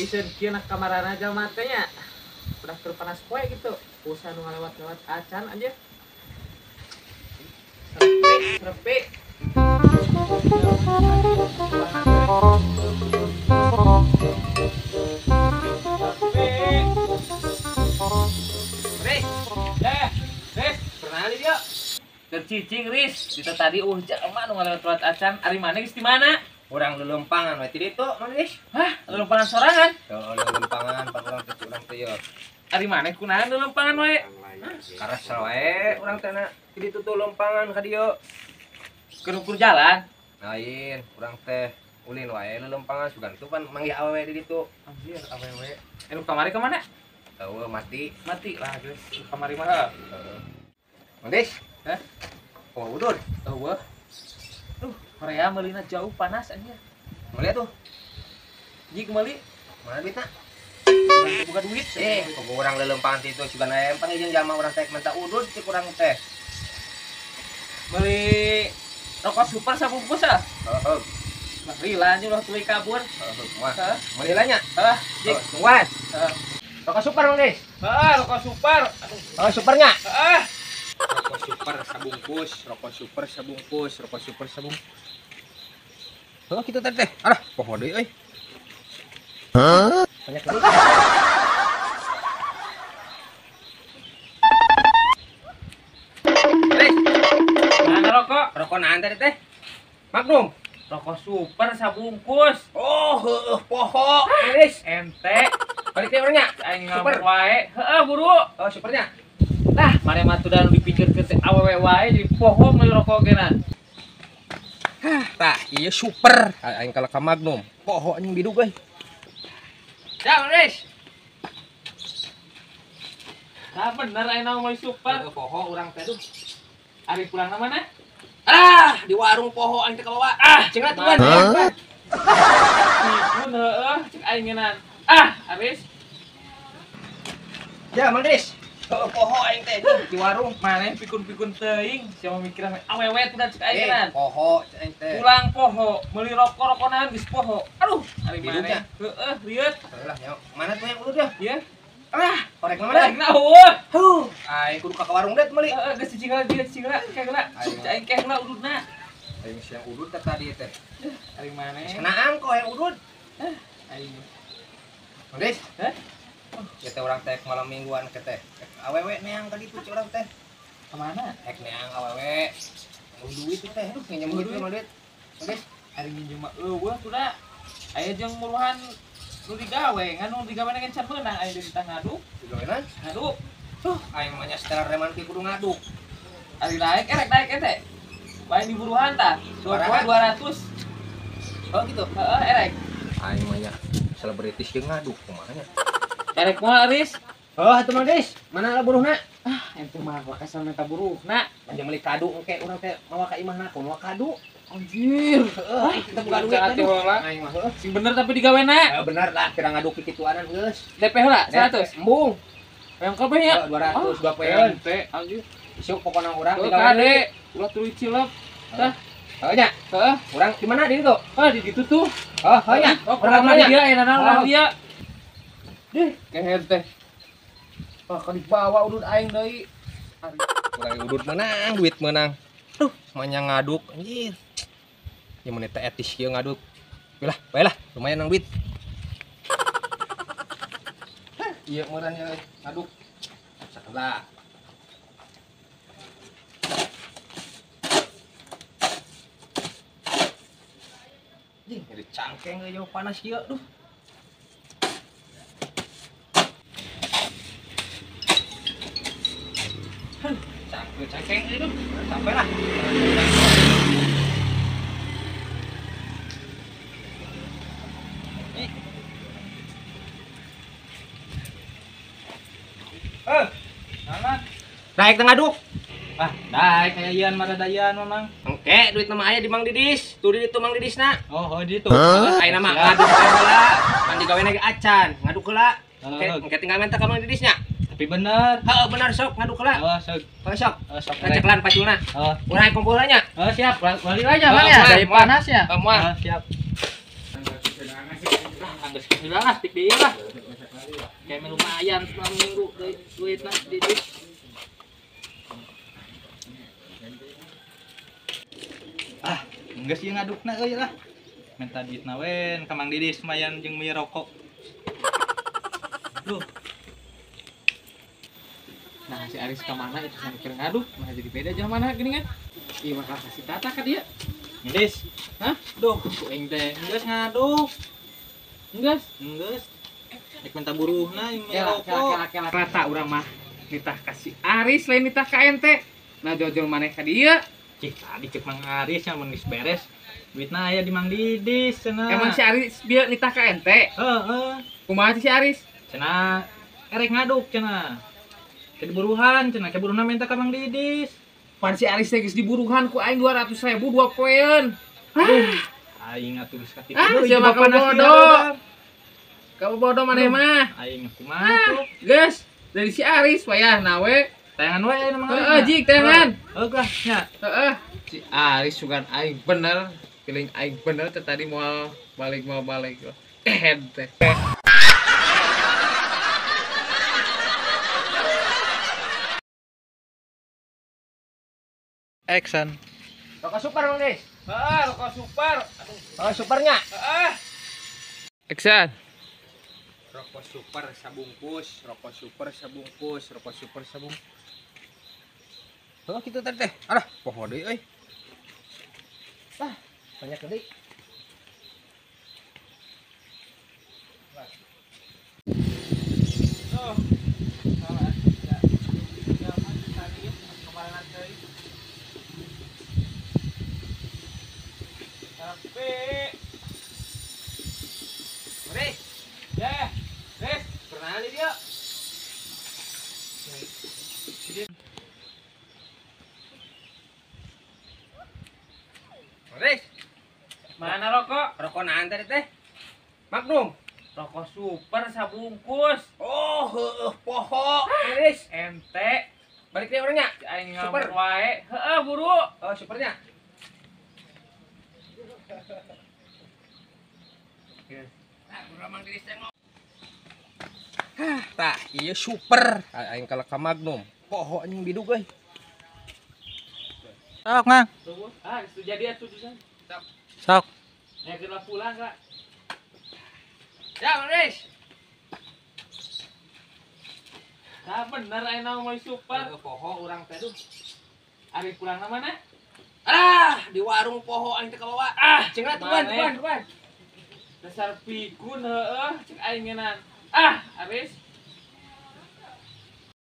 iseun kieu na kamarana jalma teh nya. Udah keur panas poe gitu. Usaha nu ngalewat-lewat acan aja. Serpe, serpe. Riz, Riz, pernah li dia? Tercicing Riz, dita tadi jalma nu ngalewat-lewat acan, ari maneh geus di mana? Urang lelempangan we ti ditu, Mang Riz. Hah, lelempangan sorangan? Heeh, lelempangan pan urang teh urang teh ye. Ari maneh kunaon lelempangan we? Karesel wae urang teh na ti ditu tuh lempangan ka dieu. Keur ukur jalan. Lain, urang teh ulin wae lelempangan sugan tuh pan manggih awewe di ditu. Anjir, awewe. Nu kamari ka mana? Eueuh, mati. Mati lah geus. Nu kamari mah heeh. Mang Riz. Hah? Oh, udud. Eueuh. Duh, Korea meulina jauh panas anjir. Meuli atuh. Jik meuli. Mana duitna? Buka duit. Kok urang lelempangan ti itu sugan aya pan jeung jalma urang teh minta udud cek urang teh. Meuli rokok super sabungkus ah. Heeh. Mah lila anjir ulah tuluy kabur. Heeh, mah. Meuli lah nya. Heeh, jik. Tungguan. Heeh. Rokok super Mang Riz. Heeh, rokok super. Aduh. Rokok supernya? Heeh. Rokok super sabungkus, rokok super sabungkus, rokok super sabungkus. Heuh kitu teh teh. Alah, poho deui euy. Hah? Banyak lagi. Riz, mana rokok? Rokok naon tadi teh? Magnum. Rokok super sabungkus. Oh, heueuh poho. Riz, ente. Balik teh urangnya. Aing super wae. Heeh, buru. Oh, supernya. Nah, mane mah tuh dipikirkeun teh awewe wae jadi poho meuli rokok geuna. Hah, tah ieu super. Aing kalah ka Magnum. Poho anjing bidug euy. Ya, Riz. Nah, bener aing meuli super. Poho urang teh duh. Ari pulangna mana? Ah, di warung poho aing teh kabawa. Ah, cenah tuan. Pun heueuh cek aing ngeunan. Ah, Aris. Ya, Mang Riz. Poho aing teh di warung. Maneh pikun-pikun teuing, sia mikiran awewe tuh cek aing ngeunan. Poho cek aing teh. Pulang poho, meuli rokok rokonan geus poho. Aduh, ari maneh. Heueuh, rieut. Lah, nya. Mana tuh yang udud ya? Ieu. Ah, korek mana? Korek eueuh. Huh, aing kudu ka warung deui meuli. Heeh, geus cicing heula dieu cicing heula, keh heula. Cek aing keh heula ududna. Aing siang udud teh tadi teh. Ari maneh. Kenaan kok yang udud. Hah, aing. Mang Riz. Hah? Ya teh urang teh malam mingguan ke teh. Awewe neang ka ditu cek urang teh. Ka mana? Ek neang awewe. Duit teh, aduh nginjem duit mah duit. Mang Riz, ari nginjem mah eueuh tuh da. Aya jeung muruhan nu digawe, ngan nu digawe can meunang aya dititah ngaduk. Digawenan? Ngaduk. Tuh, aing mah nya setelah reman ki kudu ngaduk. Ari naik erek naik ente. Lain di buruhan tah. 200. Oh gitu. Heeh, erek. Aing mah nya selebritis jeung ngaduk kumaha nya. Erek moal Aris. Oh, atuh Mang Riz, mana lah buruhna? Ah, ente mah bakasal minta buruhna. Panjang meuli kadu engke urang teh mawa ka imahna, kumaha kadu? Anjir, heeh, kita buka duit heula. Aing mah heueuh. Sing bener tapi digawena. Heeh, bener lah, kira ngaduk kikituanan geus. DP heula 100. Embung. Yang kabeh nya? 200 dua poeun. Ente anjir. Isuk pokona urang digawe. Kade, ulah tuluy cilep. Tah. Heuh nya. Heeh. Urang di mana di ditu? Ah, di ditu tuh. Oh, heuh nya. Oh, urang mana dia enak urang dia. Dih, keher teh. Wah, kan dibawa udud aing deui. Urang udud menang, duit menang. Duh, semuanya ngaduk anjir. Ya mun teh etis kieu ngaduk. Lah, bae lah, lumayan nang duit. Hah, ieu meureun ieu ngaduk. Sakala. Jing, jadi cangkeng euy panas kieu duh. Cangkeng itu sampai lah. Naik tengah duk. Ah, naik kayak ian mah dadayan mamang. Engke duit nama aya di Mang Didis. Tuh di ditu Mang Didisna. Oh, oh di ditu. Ayeuna mah ngaduk heula. Pan digawe ge acan, ngaduk heula. Engke tinggal minta ka Mang Didisnya. Tapi bener. Heeh, bener sok ngaduk heula. Oh, sok. Oh, sok. Oh, sok. Ceklan paculna. Oh. Urang kumpul nya. Oh, siap. Balik aja, Bang ya. Dari panasnya. Moal. Siap. Geus heula lah tik deui lah. Kayak lumayan selama minggu duitna Didis. Ah, geus ieu ngadukna euy lah. Minta duitna we ka Mang Didis lumayan jeung meuli rokok. Duh. Nah, si Aris ka mana itu sampe keur ngaduk, nah jadi beda jeung mana gini kan? Ih, bakal kasih Tata ka dia. Didis. Hah? Duh, ku aing teh geus ngaduk. Geus, geus. Rek minta buruhna jeung meuli rokok. Kela rata urang mah nitah ka si Aris lain nitah ka ente. Nah, jojol maneh ka dieu. Cih, tadi cek Mang Aris nya mun geus beres. Duitna aya di Mang Didis cenah. Emang si Aris bieu nitah ka ente? Heeh. Kumaha si Aris? Cenah erek ngaduk cenah. Ke diburuhan cenah, ke buruhna minta ka Mang Didis. Pan si Aris teh geus diburuhan ku aing 200.000 dua poeun. Aduh, aing atuh geus katipu. Ah, sia mah bodoh. Kamu bodoh maneh mah. Aing kumaha tuh? Geus, dari si Aris wayahna we. Tayangan we aya Mang Aris. Heeh, jik tayangan. Heeh lah nya. Heeh. Si Aris sugan aing bener, feeling aing bener teh tadi moal balik teh. Action. Rokok super Mang Dis. Heeh, rokok super. Rokok supernya. Heeh. Action. Rokok super sabungkus, rokok super sabungkus, rokok super sabungkus. Heuh kitu tadi teh. Alah, poho deui euy. Ah, banyak deui. Oh. Riz, ya, Riz, pernah nih dia. Riz, mana rokok? Rokok naan tadi teh? Magnum. Rokok super sabungkus. Oh, heueuh poho. Riz, ente. Balik deh orangnya. Aing super wae. Heeh, buru. Oh, supernya. Hah, tah ieu super. Aing kalah ka Magnum. Poho anjing bidug euy. Sok, Mang. Ah, geus jadi atuh pisan. Sok. Sok. Ya geus pulang, Kak. Ya, Mang Riz. Tah bener aing mau super. Poho urang teh duh. Ari pulangna mana? Ah, di warung poho aing teh kabawa. Ah, cenah tuan, tuan, tuan. Dasar pikun heueuh cek aing ngeunaan. Ah, Aris.